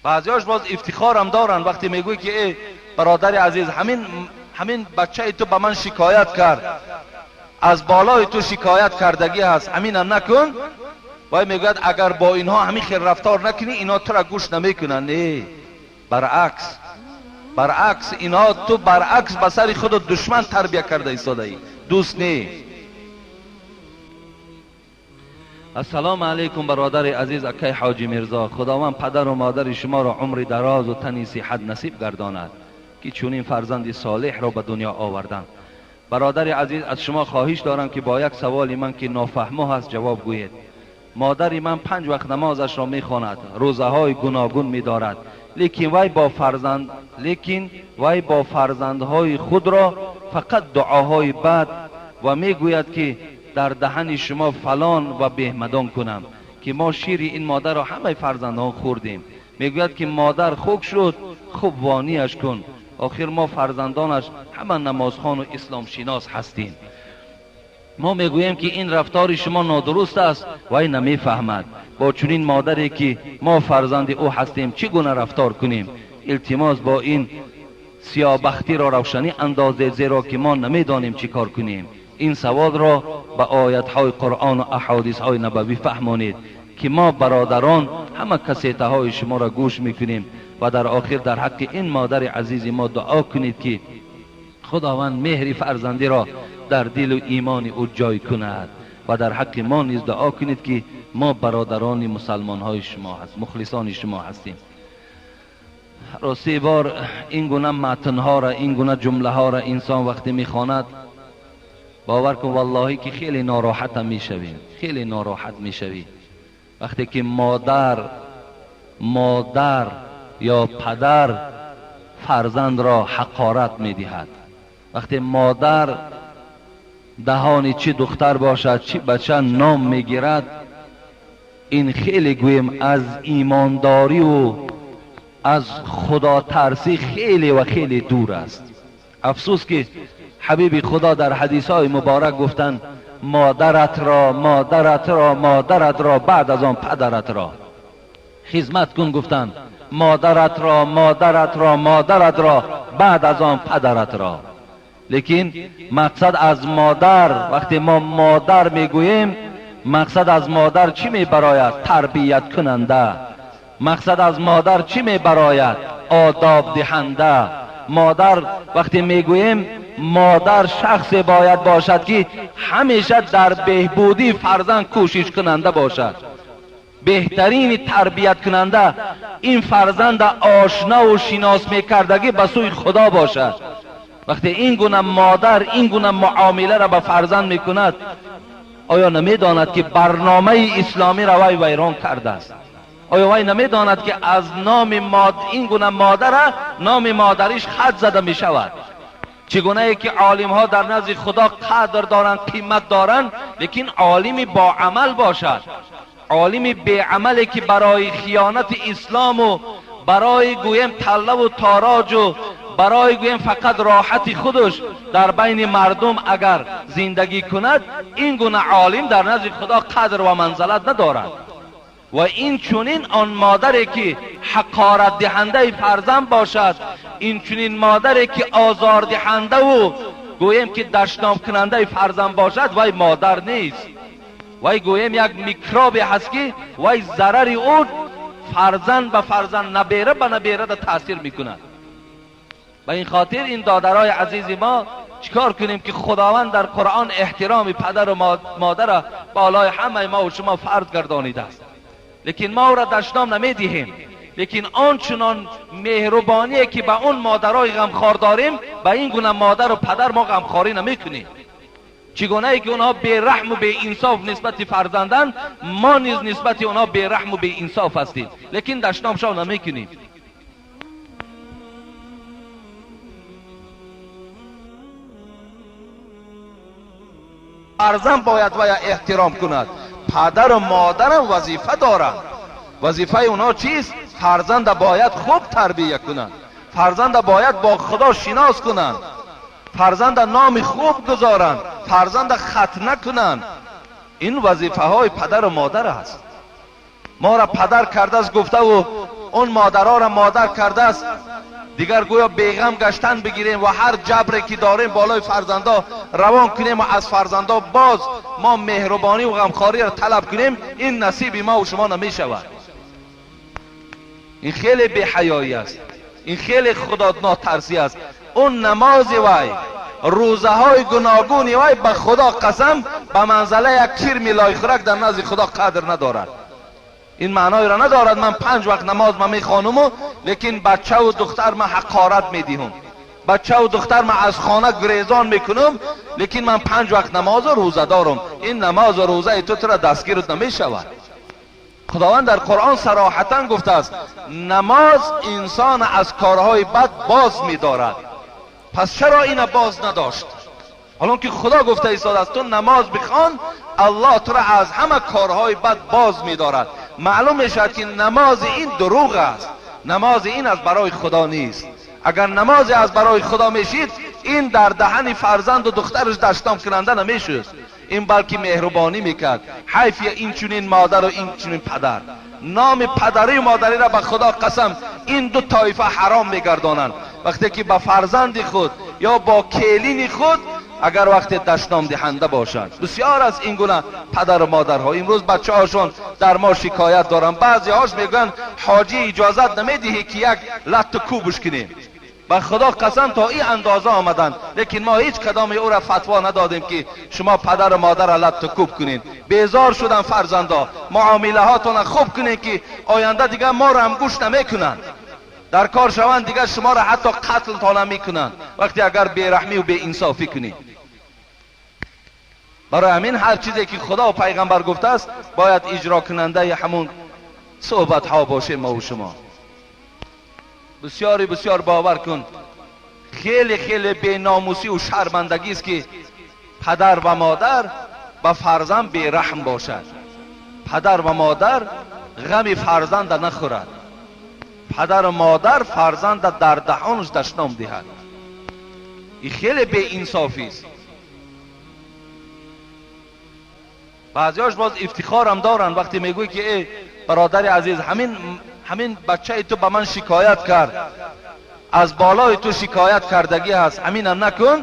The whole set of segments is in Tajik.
Баъзиҳош боз ифтихорам доранд вақте мегӯй ки эй бародари азиз, ҳамин бачаи ту ба ман шикоят кард, аз болои ту шикоят кардагӣ ҳаст, ҳаминам накун. Вай мегӯяд агар бо инҳо ҳамин хел рафтор накунӣ, инҳо тура гӯш намекунанд. Не, баръакс, баръакс, инҳо ту баръакс ба сари худат душман тарбия карда истодаӣ, дӯст не. Ассалому алайкум бародари азиз акай Ҳоҷи Мирзо. Худованд падару модари шуморо умри дарозу тани сиҳат насиб гардонад ки чунин фарзанди солеҳро ба дунё оварданд. Бародари азиз, аз шумо хоҳиш дорам ки бо як саволи ман ки нофаҳмо ҳаст ҷавоб гӯед. Модари ман 5 вақт намозашро мехонад, рӯзаҳои гуногун медорад, лекин вай бо фарзандҳои худро фақат дуоҳои бад ва мегӯяд ки дар даҳани шумо фалон ва беҳмадон кунам ки мо шири ин модарро ҳамаи фарзандон хӯрдем. Мегӯяд ки модар хуб шуд, хуб вонияш кун, охир мо фарзандонаш ҳама намозхону исломшинос ҳастем. Мо мегӯем ки ин рафтори шумо нодуруст аст, вай намефаҳмад. Бо чунин модаре ки мо фарзанди ӯ ҳастем чӣ гуна рафтор кунем? Илтимос бо ин сиёбахтиро равшанӣ андозед, зеро ки мо намедонем чӣ кор кунем. Ин саволро ба оятҳои Қуръону аҳодисҳои набавӣ фаҳмонед ки мо бародарон ҳама касетаҳои шуморо гӯш мекунем ва дар охир дар ҳаққи ин модари азизи мо дуо кунед ки худованд меҳри фарзандиро дар дилу имони ӯ ҷой кунад ва дар ҳаққи мо низ дуо кунед ки мо бародарони мусалмонҳои шумо ҳаст, мухлисони шумо ҳастем. Рости бор ин гуна матнҳоро, ин гуна ҷумлаҳоро инсон вақте мехонад, бовар кун валлоҳӣ ки хеле нороҳатам мешавем, хеле нороҳат мешавӣ. Вақте ки модар ё падар фарзандро ҳақорат медиҳад, вақте модар даҳони чӣ духтар бошад чӣ бача ном мегирад, ин хеле гӯем аз имондориву аз худотарсӣ хеле ва хеле дур аст. Афсӯс ки ҳабиби худо дар ҳадисҳои муборак гуфтанд модаратро, модаратро, модаратро, баъд аз он падаратро хизмат кун. Гуфтанд модаратро, модаратро, модаратро, баъд аз он падаратро. Лекин мақсад аз модар, вақте мо модар мегӯем, мақсад аз модар чӣ мебарояд? Тарбияткунанда. Мақсад аз модар чӣ мебарояд? Одобдиҳанда. Модар вақте мегӯем, модар шахсе бояд бошад ки ҳамеша дар беҳбудии фарзанд кӯшишкунанда бошад. Беҳтарини тарбияткунанда ин фарзанда ошнаву шинос мекардагӣ ба сӯи худо бошад. Вақте ин гуна модар ин гуна муомиларо ба фарзанд мекунад, оё намедонад ки барномаи исломиро вай вайрон кардааст? Оё вай намедонад ки аз номи ин гуна модара номи модариш хат зада мешавад? Чӣ гунае ки олимҳо дар назди худо қадр доранд, қимат доранд, лекин олими боамал бошад. Олими беамале ки барои хиёнати ислому барои гӯем таллаву тороҷу барои гӯем фақат роҳати худаш дар байни мардум агар зиндагӣ кунад, ин гуна олим дар назди худо қадр ва манзалат надорад. Ва ин чунин он модаре ки ҳақоратдиҳандаи фарзанд бошад, ин чунин модаре ки озордиҳандаву гӯем ки дашномкунандаи фарзанд бошад, вай модар нест. Вай гӯем як микробе ҳаст ки вай зарари ӯ фарзанд ба фарзанд, набера ба наберада таъсир мекунад. Ба ин хотир ин додарои азизи мо чикор кунем ки худованд дар Қуръон эҳтироми падару модарро болои ҳамаи мо ва шумо фарз гардонидааст. Лекин мо ӯро дашном намедиҳем, лекин он чунон меҳрубоние ки ба он модарои ғамхор дорем, ба ин гуна модару падар мо ғамхорӣ намекунем. Чӣ гунае ки онҳо бераҳму беинсоф нисбати фарзанданд, мо низ нисбати онҳо бераҳму беинсоф ҳастем, лекин дашномшон намекунем. Фарзанд бояд вая эҳтиром кунад. Падару модарам вазифа доранд. Вазифаи онҳо чист? Фарзанда бояд хуб тарбия кунанд, фарзанда бояд бо худо шинос кунанд, фарзанда номи хуб гузоранд, фарзанда хатна кунанд. Ин вазифаҳои падару модар аст. Моро падар кардааст гуфтаву он модарҳоро модар кардааст, дигар гӯё беғам гаштан бигирем ва ҳар ҷабре ки дорем болои фарзандо равон кунем ва аз фарзандо боз мо меҳрубонӣ ва ғамхориро талаб кунем, ин насиби мо ва шумо намешавад. Ин хеле беҳаёӣ аст, ин хеле худонотарсӣ аст. Он намози вай, рӯзаҳои гуногуни вай ба Худо қасам ба манзала як кирми лойхӯрак дар назди Худо қадр надорад. Ин маъноеро надорад ман 5 вақт намоз ма мехонуму лекин бачаву духтар ма ҳақорат медиҳум, бачаву духтар ма аз хона гурезон мекунум, лекин ман 5 вақт намозу рӯза дорум. Ин намозу рӯзаи ту тура дастгирут намешавад. Худованд дар Қуръон сароҳатан гуфтааст намоз инсон аз корҳои бад боз медорад. Пас чаро ина боз надошт? Ҳолон ки Худо гуфта истодааст ту намоз бихон, Аллоҳ тура аз ҳама корҳои бад боз медорад. Маълум мешавад ки намози ин дурӯғ аст, намози ин аз барои Худо нест. Агар намозе аз барои Худо мешид, ин дар даҳани фарзанду духтараш даштом кунанда намешуд, ин балки меҳрубонӣ мекард. Ҳайф ин чунин модару ин чунин падар. Номи падарию модариро ба Худо қасам ин ду тоифа ҳаром мегардонанд. Вақте ки ба фарзанди худ ё бо келини худ агар вақте дашномдиҳанда бошад. Бисёр аст ин гуна падару модарҳо. Имрӯз бачаҳошон дар мо шикоят доранд. Баъзеҳош мегӯянд ҳоҷӣ иҷозат намедиҳӣ ки як латту кӯбш кунем. Ба Худо қасам то ин андоза омаданд, лекин мо ҳеҷ кадоме ӯра фатво надодем ки шумо падару модарро латту кӯб кунед. Безор шуданд фарзандо, муомилаҳотонро хуб кунед ки оянда дигар моро ҳам гӯш намекунанд. Дар кор шаванд дигар шуморо ҳатто қатлтон ҳам мекунанд вақте агар бераҳмӣ ва беинсофӣ кунед. Барои ҳамин ҳар чизе ки Худо ва пайғамбар гуфтааст бояд иҷрокунандаи ҳамун суҳбатҳо бошем мо ва шумо. Бисёри бисёр бовар кун, хеле хеле беномусӣ ва шармандагист ки падар ва модар ба фарзанд бераҳм бошад. Падар ва модар ғами фарзанда нахӯрад. Падару модар фарзанда дар даҳонаш дашном диҳад. Ин хеле беинсофист. Баъзеҳош боз ифтихорам доранд вақте мегӯй ки э бародари азиз, ҳамин бачаи ту ба ман шикоят кард, аз болои ту шикоят кардагӣ ҳаст, ҳаминам накун.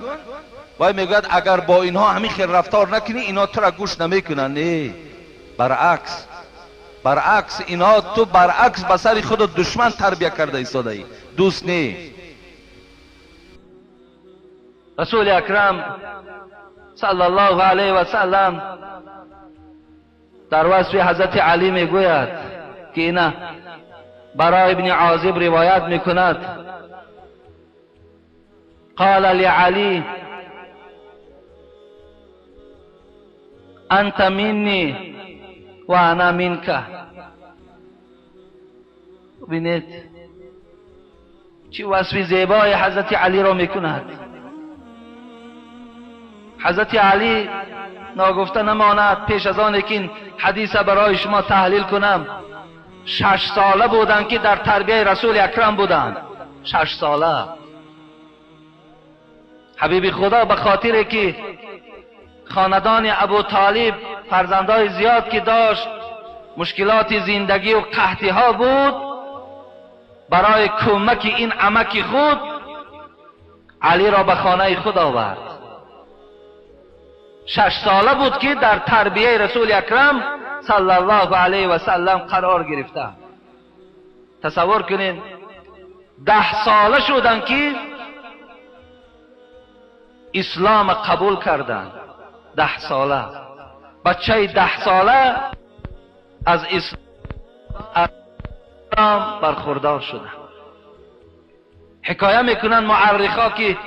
Вай мегӯяд агар бо инҳо ҳамин хел рафтор накунӣ, инҳо тура гӯш намекунанд. Не, баръакс, баръакс инҳо ту баръакс ба сари худат душман тарбия карда истодаӣ, дӯст не. Расули акрам саллаллоҳу алайҳи васаллам дар васфи ҳазрати Алӣ мегӯяд ки ина барои ибни Озиб ривоят мекунад: қола лиалӣ анта минни ва ана минка. Бинед чӣ васфи зебои ҳазрати Алиро мекунад. Ҳазрати Алӣ ногуфта намонад пеш аз оне ки ин ҳадиса барои шумо таҳлил кунам, 6 сола буданд ки дар тарбияи Расули акрам буданд. 6 сола. Ҳабиби Худо ба хотире ки хонадони Абу Толиб фарзандҳои зиёд ки дошт, мушкилоти зиндагӣ ва қаҳтиҳо буд, барои кӯмаки ин амаки худ Алиро ба хонаи худ овард. 6 сола буд ки дар тарбияи Расули акрам саллаллоҳу алайҳи васаллам қарор гирифта. Тасаввур кунед, 10 сола шуданд ки ислом қабул карданд. 10 сола. Бачаи 10 сола аз ислом бархурдор шуда. Ҳикоя мекунанд муаррихо ки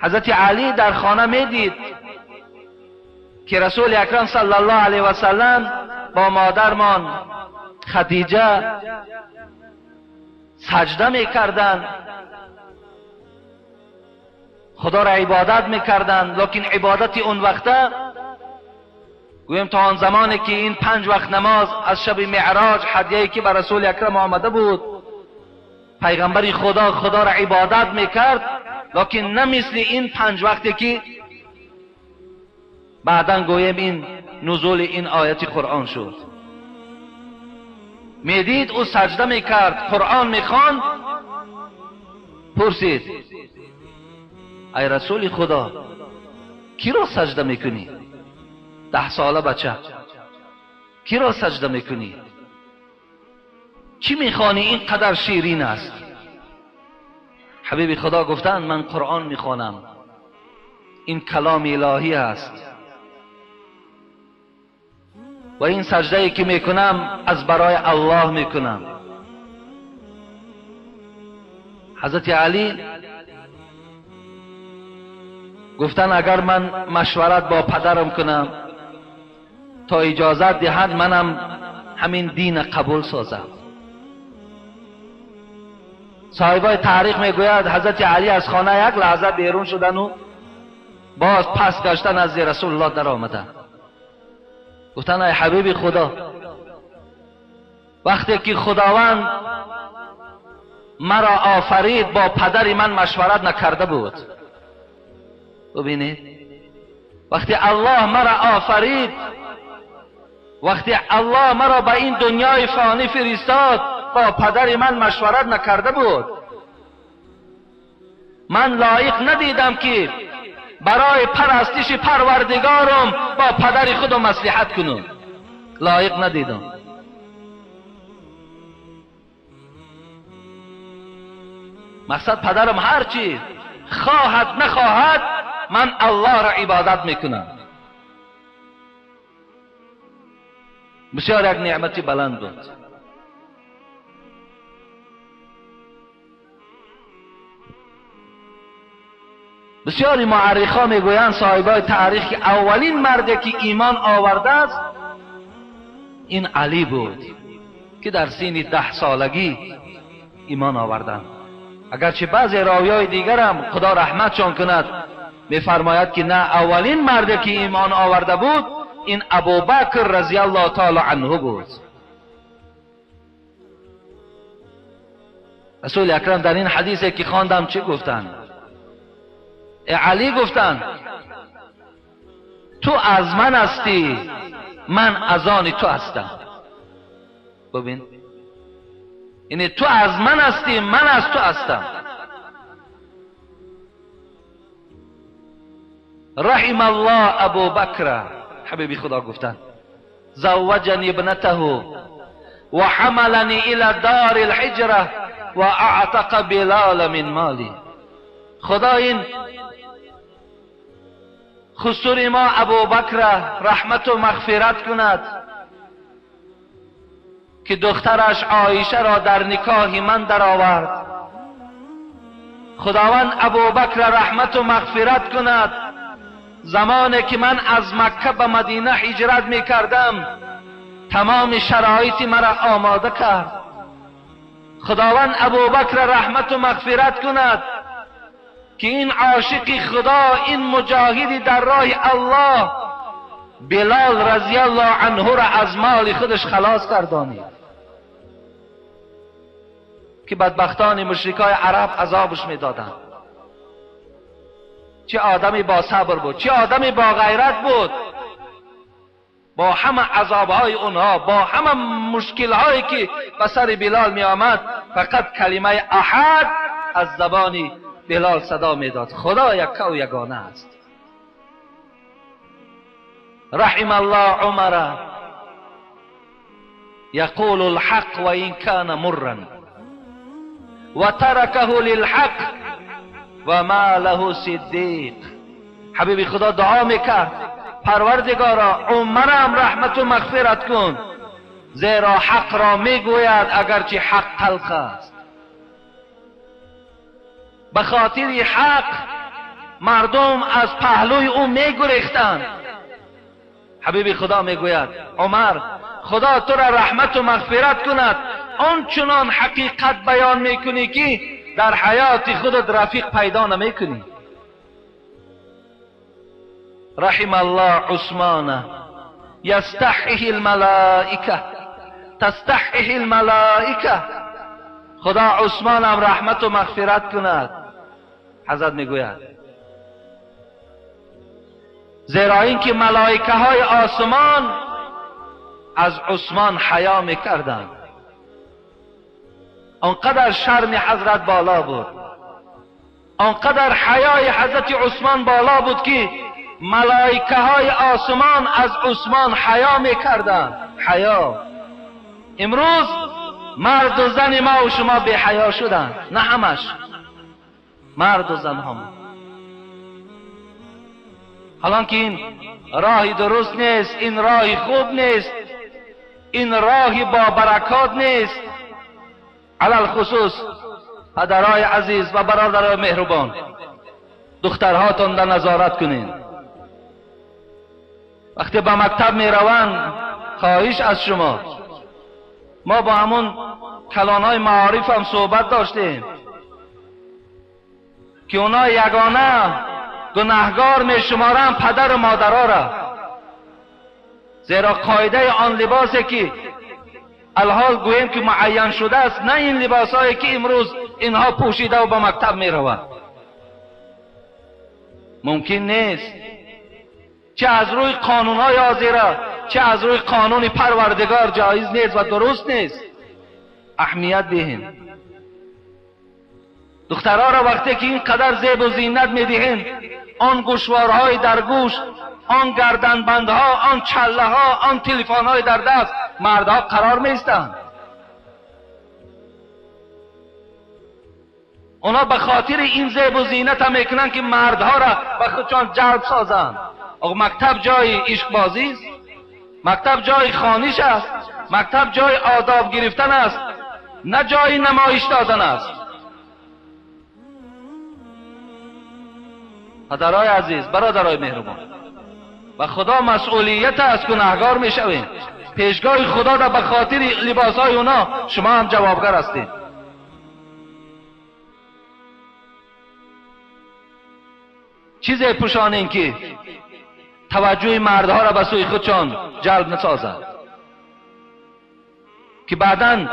ҳазрати Алӣ дар хона медид ки Расули акрам саллаллоҳу алайҳи васаллам бо модармон Хадиҷа саҷда мекарданд, Худоро ибодат мекарданд. Лекин ибодати он вақта гӯем то он замоне ки ин 5 вақт намоз аз шаби меъроҷ ҳадияе ки ба Расули акрам омада буд, пайғамбари Худо Худоро ибодат мекард, лекин на мисли ин 5 вақте ки баъдан гӯем ин нузули ин ояти Қуръон шуд. میدید او سجده میکرد، قرآن میخواند، پرسید ای رسول خدا کی را سجده میکنی؟ 10 ساله بچه کی را سجده میکنی؟ چی میخوانی اینقدر شیرین است؟ حبیب خدا گفتند من قرآن میخوانم، این کلام الهی است و این سجده ای که میکنم از برای الله میکنم. حضرت علی گفتن اگر من مشورت با پدرم کنم تا اجازت دهد منم همین دین قبول سازم. صاحبای تاریخ میگوید حضرت علی از خانه یک لحظه بیرون شدن و باز پس گشتن از رسول الله در آمدن. گفتن ای حبیب خدا، وقتی که خداوند مرا آفرید با پدر من مشورت نکرده بود. ببینید وقتی الله مرا آفرید، وقتی الله مرا به این دنیای فانی فرستاد با پدر من مشورت نکرده بود. من لایق ندیدم که برای پرستش پروردگارم با پدر خودم مصلحت کنم، لایق ندیدم. مقصد پدرم هرچی خواهد نخواهد من الله را عبادت میکنم. بسیار یک نعمتی بلند بود. بسیاری معرخا میگویند صاحبای تاریخ که اولین مردی که ایمان آورده است این علی بود که در سن 10 سالگی ایمان آوردند. اگرچه بعضی راویای دیگر هم خدا رحمتشان کند میفرماید که نه، اولین مردی که ایمان آورده بود این ابوبکر رضی الله تعالی عنه بود. رسول اکرم در این حدیثی که خواندم چه گفتند؟ علی گفتند تو از من هستی، من از آن تو هستم. ببین، یعنی تو از من هستی، من از تو هستم. رحم الله ابو بکر، حبیبی خدا گفتند زوجنی ابنته و حملنی الى دار الحجره و اعتق بلال من مالی. خدا این خسور ما ابوبکر رحمت و مغفرت کند که دخترش عایشه را در نکاح من درآورد. خداوند ابوبکر رحمت و مغفرت کند زمانی که من از مکه به مدینه هجرت می کردم تمام شرایط مرا آماده کرد. خداوند ابوبکر رحمت و مغفرت کند که این عاشق خدا، این مجاهدی در راه الله بلال رضی الله عنه را از مال خودش خلاص گردانید که بدبختان مشرکای عرب عذابش میدادند. چه آدمی با صبر بود، چه آدمی با غیرت بود. با همه عذابهای اونها، با همه مشکلهایی که به سر بلال می آمد، فقط کلمه احد از زبان بلال صدا میداد. خدا یک و یگانه است. رحم الله عمر یقول الحق و این کان مرا و ترکه للحق و ما له صدیق. حبیب خدا دعا میکرد پروردگارا عمرم رحمت و مغفرت کن، زیرا حق را میگوید اگرچه حق تلخ است. به خاطر حق مردم از پهلوی او میگریختند. حبیب خدا میگوید عمر خدا تو را رحمت و مغفرت کند، آنچنان حقیقت بیان میکنی که در حیات خودت رفیق پیدا نمیکنی. رحم الله عثمان یستحیه الملائکه تستحیه الملائکه. خدا عثمان هم رحمت و مغفرت کند. حضرت میگوید زیرا اینکه ملائکه های آسمان از عثمان حیا میکردند. آنقدر شرم حضرت بالا بود، آنقدر حیای حضرت عثمان بالا بود که ملائکه های آسمان از عثمان حیا میکردند. حیا. امروز مرد و زن ما و شما بی حیا شدند، نه همش، مرد و زن هم. حالا که این راه درست نیست، این راه خوب نیست، این راه با برکات نیست. علی الخصوص پدرای عزیز و برادرای مهربان، دخترهاتون در نظارت کنین. وقتی به مکتب می روند، خواهش از شما، ما با همون کلانهای معارف هم صحبت داشتیم که اونا یگانه گناهگار می شمارند پدر و مادرها را، زیرا قاعده آن لباسی که الحال گوییم که معین شده است، نه این لباس هایی که امروز اینها پوشیده و به مکتب می روند. ممکن نیست، چه از روی قانون های حاضره چه از روی قانون پروردگار جایز نیست و درست نیست. اهمیت دهیم دخترها را وقتی که اینقدر زیب و زینت میدهیم، آن گوشوارهای در گوش، آن گردنبندها، آن چله ها، آن تلفن های در دست، مردها قرار میستند. اونا به خاطر این زیب و زینت هم میکنن که مردها را به خودشان جلب سازند. آقا مکتب جای عشق بازی است، مکتب جای خوانش است، مکتب جای آداب گرفتن است، نه جای نمایش دادن است. پدرای عزیز، برادرای مهربان، و خدا مسئولیت است، گناهگار میشویم. پیشگاه خدا را به خاطر لباسهای اونا شما هم جوابگر هستید. چیزی پوشانین که توجه مردها را به سوی خودشان جلب نسازد، که بعداً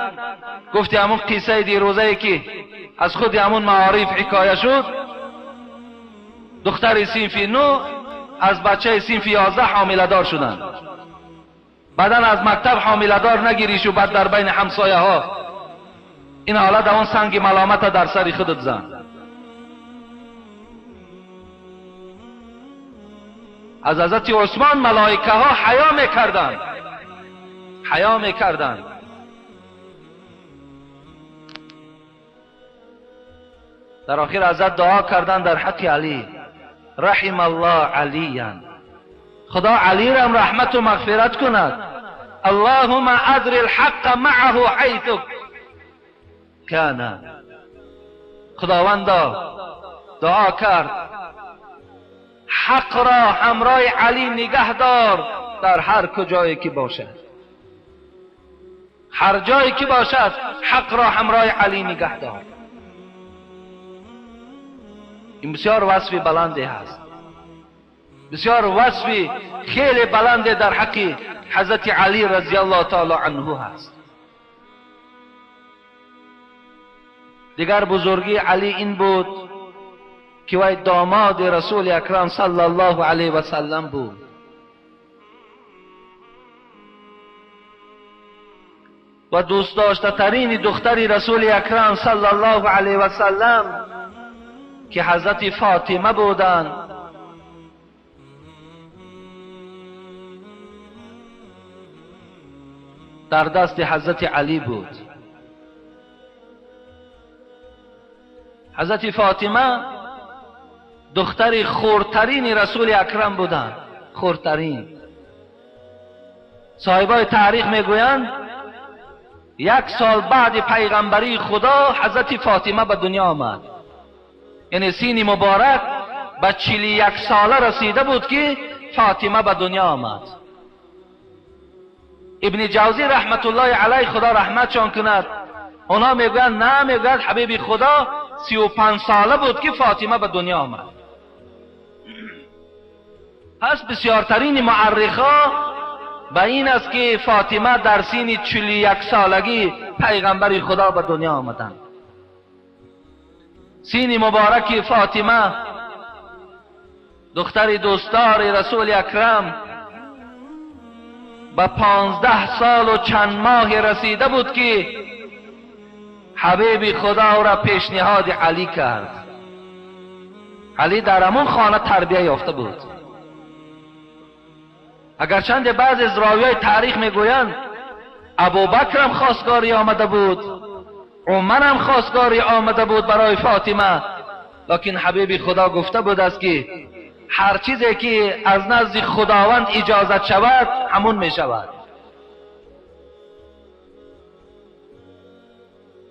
گفتی همون قصه دیروزه که از خود همون معارف حکایه شد، دختر صنف 9 از بچه صنف 11 حامله دار شدند. بعدا از مکتب حامله دار نگیریش و بعد در بین همسایه ها این حالت اون سنگ ملامت در سر خودت زن. از حضرت عثمان ملائکه ها حیا میکردند، حیا میکردند. در آخر حضرت دعا کردند در حق علی، رحم الله علیا، خدا علی را رحمت و مغفرت کند. اللهم ادر الحق معه حیث کان. خداوندا دعا کرد حق را همراه علی نگه دار در هر کجایی که باشد، هر جایی که باشد حق را همراه علی نگه دار. این بسیار وصف بلندی هست، بسیار وصف خیلی بلند در حق حضرت علی رضی الله تعالی عنه هست. دیگر بزرگی علی این بود که وی داماد رسول اکرم صلی الله علیه و سلم بود. و دوست داشته ترین دختر رسول اکرم صلی الله علیه و سلم که حضرت فاطمه بودند، در دست حضرت علی بود. حضرت فاطمه دختر خردترین رسول اکرم بودند، خردترین. صاحبای تاریخ میگویند 1 سال بعد پیغمبری خدا حضرت فاطمه به دنیا آمد، یعنی سین مبارک به 41 ساله رسیده بود که فاطمه به دنیا آمد. ابن جوزی رحمت الله علیه، خدا رحمتشان کند، اونا میگویند نه، میگویند حبیب خدا 35 ساله بود که فاطمه به دنیا آمد. پس بسیارترین معرخا به این است که فاطمه در سین 41 سالگی پیغمبر خدا به دنیا آمدند. سین مبارک فاطمه دختر دوستدار رسول اکرم به 15 سال و چند ماه رسیده بود که حبیب خدا را پیشنهاد علی کرد. علی در همون خانه تربیه یافته بود. اگرچند بعض از راویای تاریخ میگویند ابوبکر هم خواستگاری آمده بود، عمر هم خواستگاری آمده بود برای فاطمه، لکن حبیب خدا گفته بود است که هر چیزی که از نزد خداوند اجازت شود همون می شود.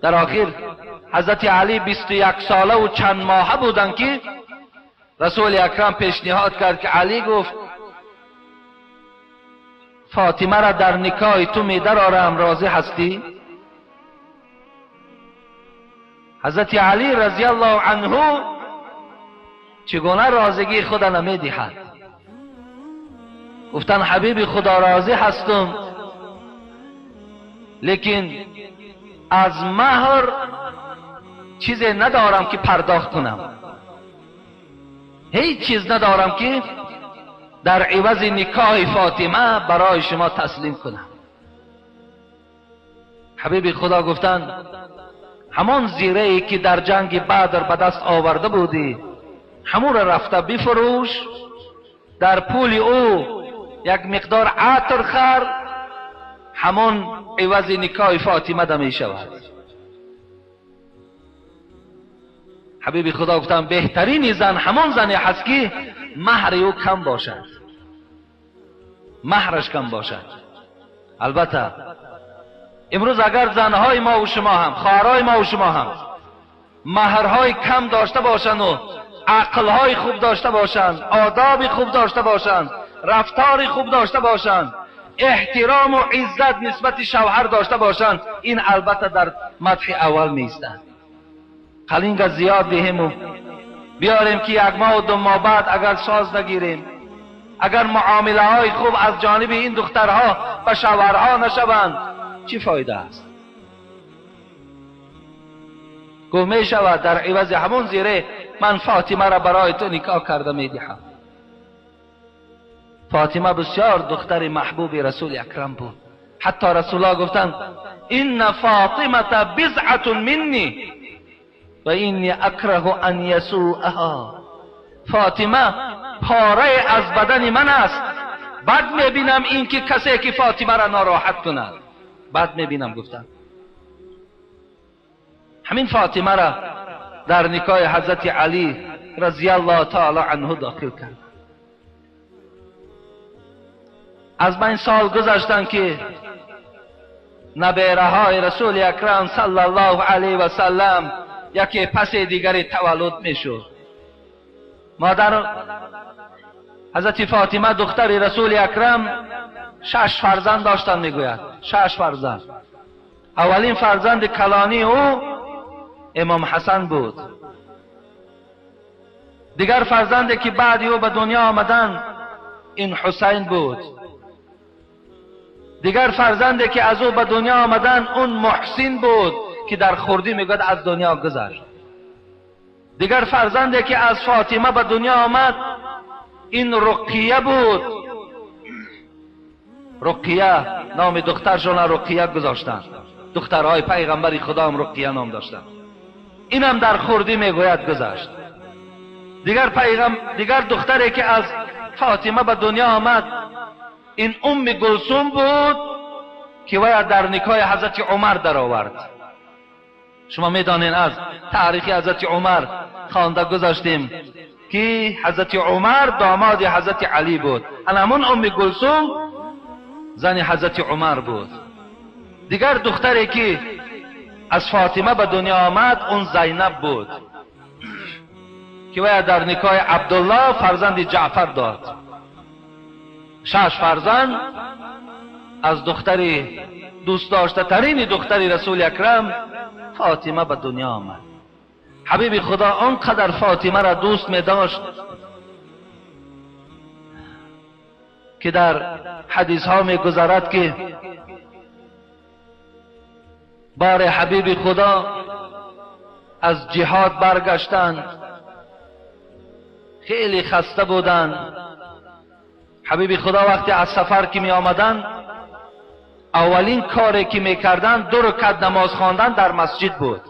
در آخر حضرت علی 21 ساله و چند ماهه بودند که رسول اکرم پیشنهاد کرد که علی گفت فاطمه را در نکاح تو می درآرم، راضی هستی؟ حضرت علی رضی الله عنه چگونه راضیگی خود را نمی دهد؟ گفتن حبیب خدا راضی هستم، لیکن از مهر چیزی ندارم که پرداخت کنم، هیچ چیز ندارم که در عوض نکاح فاطمه برای شما تسلیم کنم. حبیب خدا گفتند همان زیره ای که در جنگ بدر به دست آورده بودی همون را رفته بفروش، در پول او یک مقدار عطر خر، همون عوض نکاح فاطمه ده می شود. حبیب خدا گفتم بهترین زن همون زنی هست که مهر او کم باشد، مهرش کم باشد. البته امروز اگر زنهای ما و شما هم، خواهرای ما و شما هم مهرهای کم داشته باشند و عقلهای خوب داشته باشند، آداب خوب داشته باشند، رفتار خوب داشته باشند، احترام و عزت نسبت شوهر داشته باشند، این البته در مدح اول می ایستند. قلینگ زیاد دهیم و بیاریم که یک ماه و دو ماه بعد اگر ساز نگیریم، اگر معامله های خوب از جانب این دخترها به شوهرها نشوند، چی فایده است؟ گفت می شود در عوض همون زیره من فاطمه را برای تو نکاح کرده می دهم. فاطمه بسیار دختر محبوب رسول اکرم بود. حتی رسول الله گفتند ان فاطمه بضعة منی و اینی اکره ان یسوءها. فاطمه پاره از بدن من است، بد میبینم این که کسی که فاطمه را ناراحت کند، بد میبینم. گفتند همین فاطمه را در نکاح حضرت علی رضی الله تعالی عنه داخل کرد. از 5 سال گذشتند که نبیره های رسول اکرم صلی الله علیه و سلم یکی پس دیگری تولد میشد. مادر حضرت فاطمه دختر رسول اکرم 6 فرزند داشتند، میگوید 6 فرزند. اولین فرزند کلانی او امام حسن بود. دیگر فرزندی که بعد او به دنیا آمدند این حسین بود. دیگر فرزندی که از او به دنیا آمدند اون محسن بود که در خردی میگوید از دنیا گذشت. دیگر فرزندی که از فاطمه به دنیا آمد این رقیه بود. رقیه نام دخترشون رقیه گذاشتند. دخترهای پیغمبر خدا هم رقیه نام داشتند. اینم در خردی میگوید گذشت. دیگر دختری که از فاطمه به دنیا آمد این ام گلثوم بود که وی در نکاح حضرت عمر در آورد. شما میدانین از تاریخ حضرت عمر خوانده گذاشتیم که حضرت عمر داماد حضرت علی بود. همون ام گلثوم زن حضرت عمر بود. دیگر دختری که از فاطمه به دنیا آمد اون زینب بود که وی در نکاح عبدالله فرزند جعفر داد. 6 فرزند از دختر دوست داشته ترین دختر رسول اکرم فاطمه به دنیا آمد. حبیب خدا آنقدر فاطمه را دوست می داشت که در حدیث ها می گذرد که بار حبیب خدا از جهاد برگشتند، خیلی خسته بودند. حبیب خدا وقتی از سفر که می آمدند اولین کاری که میکردن 2 رکعت نماز خواندن در مسجد بود.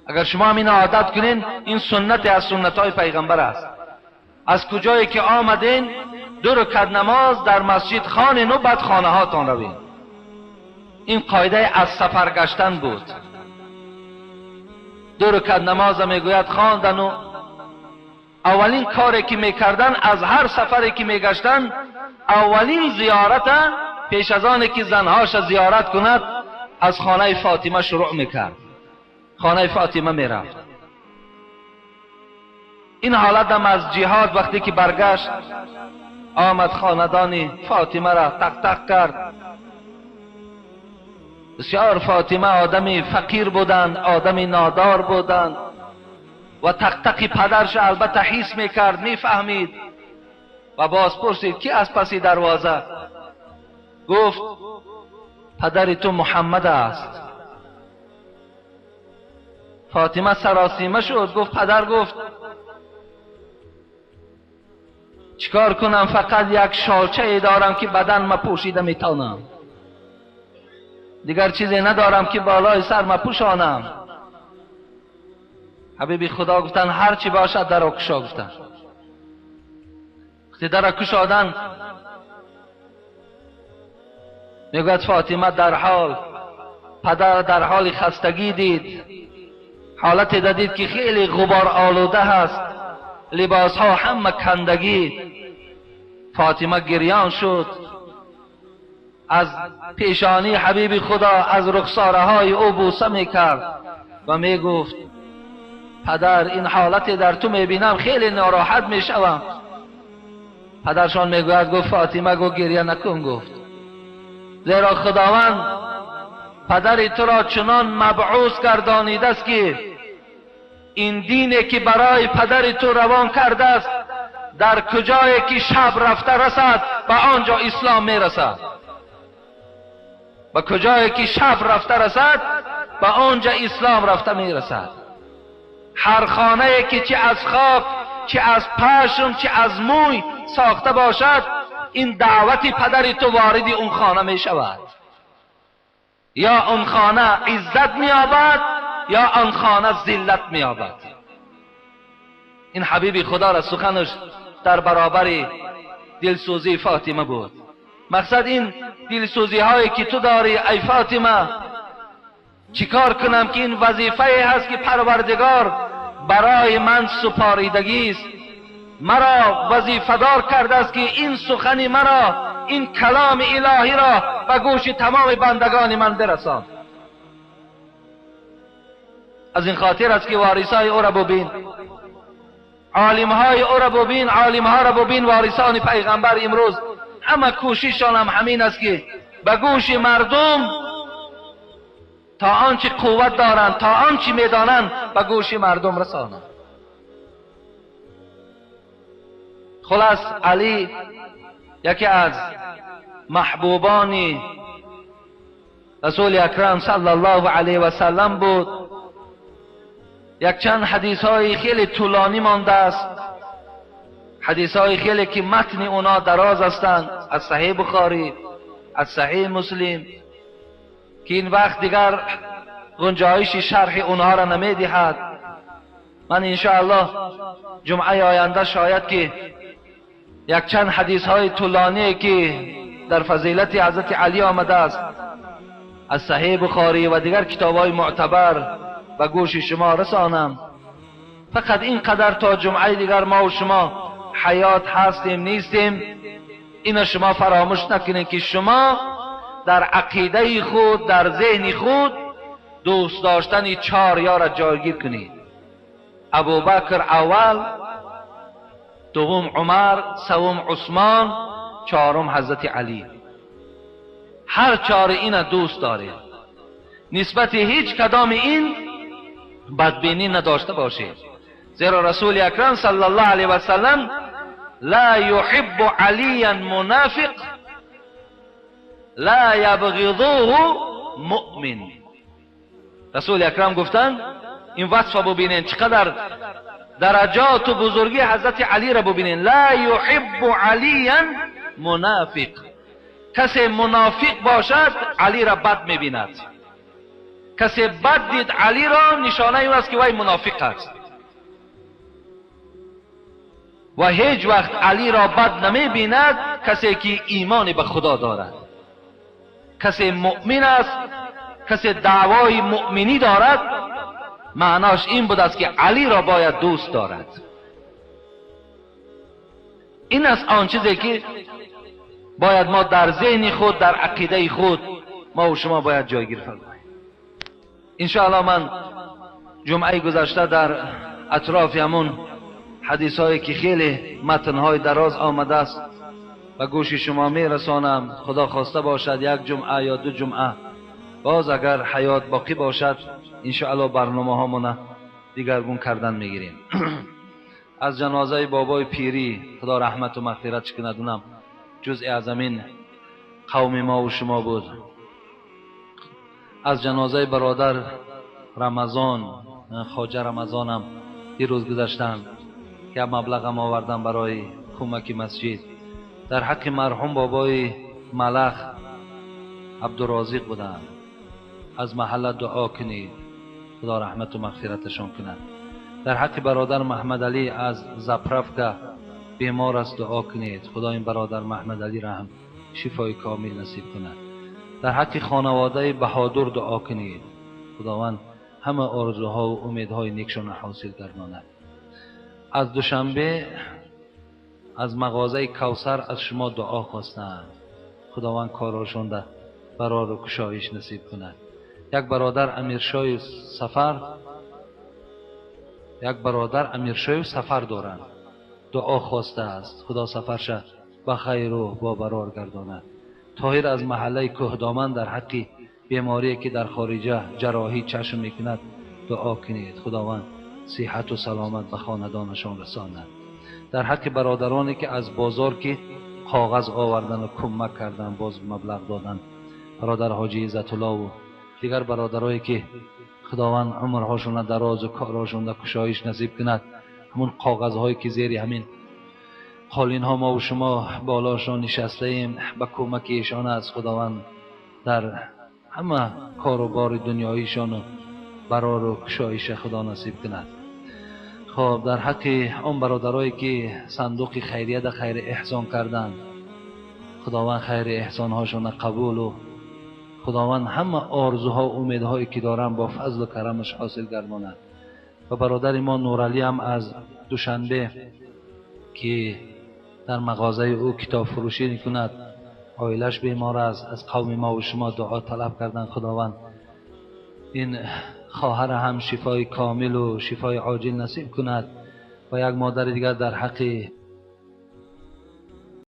اگر شما هم این عادت کنین، این سنت از سنت های پیغمبر است. از کجایی که آمدین 2 رکعت نماز در مسجد خوانین و بعد خانه هاتان روین. این قاعده از سفر گشتن بود. 2 رکعت نماز میگوید خواندن و اولین کاری که میکردن از هر سفری که میگشتن، اولین زیارت پیش از آن که زنهاش زیارت کند از خانه فاطمه شروع میکرد. خانه فاطمه میرفت. این حالت هم از جهاد وقتی که برگشت آمد خاندان فاطمه را تق تق کرد. بسیار فاطمه آدمی فقیر بودند، آدمی نادار بودند و تق تق پدرش البته حس میکرد، میفهمید و باز پرسید کی از پس دروازه؟ گفت پدر تو محمد است. فاطمه سراسیمه شد، گفت پدر، گفت چیکار کنم، فقط یک شالچه ای دارم که بدن ما پوشیده میتونم، دیگر چیزی ندارم که بالای سر ما پوشانم. حبیبی خدا گفتن هر چی باشد در کشا. گفتن وقتی در کشادن، میگوید فاطمه در حال پدر در حال خستگی دید، حالت دید که خیلی غبار آلوده هست، لباس ها همه کندگی. فاطمه گریان شد، از پیشانی حبیب خدا، از رخساره های او بوسه میکرد و میگفت پدر این حالت در تو میبینم خیلی ناراحت میشوم. پدرشان میگوید، گفت فاطمه، گفت گریه نکن، گفت زیرا خداوند پدر تو را چنان مبعوث گردانیده است که این دینی که برای پدر تو روان کرده است در کجایی که شب رفته رسد به آنجا اسلام میرسد، به کجایی که شب رفته رسد به آنجا اسلام رفته میرسد. هر خانه که چه از خاک، چه از پشم، چه از موی ساخته باشد، این دعوت پدر تو وارد اون خانه می شود. یا اون خانه عزت می یابد یا آن خانه ذلت می یابد. این حبیب خدا را سخنش در برابر دلسوزی فاطمه بود. مقصد این دلسوزی هایی که تو داری ای فاطمه، چیکار کنم که این وظیفه هست که پروردگار برای من سپاریدگی است، مرا وظیفه دار کرده است که این سخن مرا، این کلام الهی را به گوش تمام بندگان من برسان. از این خاطر است که وارثای او را ببین، عالمهای او را ببین، عالمها را ببین، وارثان پیغمبر امروز همه کوشششان هم همین است که به گوش مردم تا آنچه قوت دارند، تا آنچه میدانند به گوش مردم رسانند. خلاص علی یکی از محبوبان رسول اکرم صلی الله علیه و سلم بود. یک چند حدیث های خیلی طولانی مانده است، حدیث های خیلی که متن اونا دراز هستند، از صحیح بخاری، از صحیح مسلم، که این وقت دیگر گنجایش شرح اونها را نمیدهد. من انشاءالله جمعه آینده شاید که یک چند حدیث های طولانی که در فضیلت حضرت علی آمده است از صحیح بخاری و دیگر کتاب های معتبر به گوش شما رسانم. فقط اینقدر تا جمعه دیگر ما و شما حیات هستیم نیستیم، اینو شما فراموش نکنید که شما در عقیده خود، در ذهن خود دوست داشتن 4 یار جایگیر کنید. ابوبکر اول، دوم عمر، سوم عثمان، چهارم حضرت علی. هر 4 اینا دوست دارید، نسبت هیچ کدام این بدبینی نداشته باشید، زیرا رسول اکرم صلی الله علیه و سلم لا یحب علیا منافق لا یبغضوه مؤمن. رسول اکرم گفتن این وصف ببینین چقدر درجات و بزرگی حضرت علی را ببینین. لا یحب علیا منافق، کسی منافق باشد علی را بد میبیند. کسی بد دید علی را، نشانه او است که وی منافق است. و هیچ وقت علی را بد نمی بیند کسی که ایمان به خدا دارد، کسی مؤمن است، کسی دعوای مؤمنی دارد، معناش این بود است که علی را باید دوست دارد. این است آن چیزی که باید ما در ذهن خود، در عقیده خود ما و شما باید جایگیر فرماییم. انشاءالله من جمعه گذشته در اطراف همون حدیث هایی که خیلی متن های دراز آمده است به گوش شما می رسانم. خدا خواسته باشد یک جمعه یا دو جمعه باز اگر حیات باقی باشد انشاءالله برنامه هامونه دیگرگون کردن میگیریم. از جنازه بابای پیری خدا رحمت و مغفرت کند، اونم جزء از همین قوم ما و شما بود. از جنازه برادر رمضان، خواجه رمضانم دیروز گذشتن که مبلغم آوردم برای کمک مسجد. در حق مرحوم بابای ملخ عبدالرازق بودند، از محله دعا کنید خدا رحمت و مغفرتشان کند. در حق برادر محمد علی از زپرفکا بیمار است دعا کنید خدا این برادر محمد علی را هم شفای کامل نصیب کند. در حق خانواده بهادر دعا کنید خداوند همه آرزوها و امیدهای نیکشان حاصل گرداند. از دوشنبه از مغازه کوثر از شما دعا خواستند، خداوند کاراشون ده برار و کشایش نصیب کند. یک برادر امیرشای سفر، یک برادر امیرشای سفر دارند، دعا خواسته است خدا سفرش به خیر و با برار گرداند. طاهر از محله کهدامن در حق بیماری که در خارجه جراحی چشم میکند دعا کنید خداوند صحت و سلامت به خاندانشان رساند. در حق برادرانی که از بازار که کاغذ آوردن و کمک کردن باز مبلغ دادن، برادر حاجی عزت الله و دیگر برادرایی که خداوند عمرهاشون دراز و کارهاشون کشایش نصیب کند، همون کاغذهایی که زیر همین قالین ها ما و شما بالاشان نشسته ایم به کمک ایشان از خداوند در همه کار و بار دنیاییشان و برار و کشایش خدا نصیب کند. خب در حق آن برادرایی که صندوق خیریه در خیر احسان کردند، خداوند خیر احسان هاشون قبول و خداوند همه آرزوها و امیدهایی که دارن با فضل و کرمش حاصل گرداند. و برادر ما نورعلی هم از دوشنبه که در مغازه او کتاب فروشی میکند، عائلش بیمار است، از قوم ما و شما دعا طلب کردن خداوند این خواهر هم شفای کامل و شفای عاجل نصیب کند. و یک مادر دیگر در حق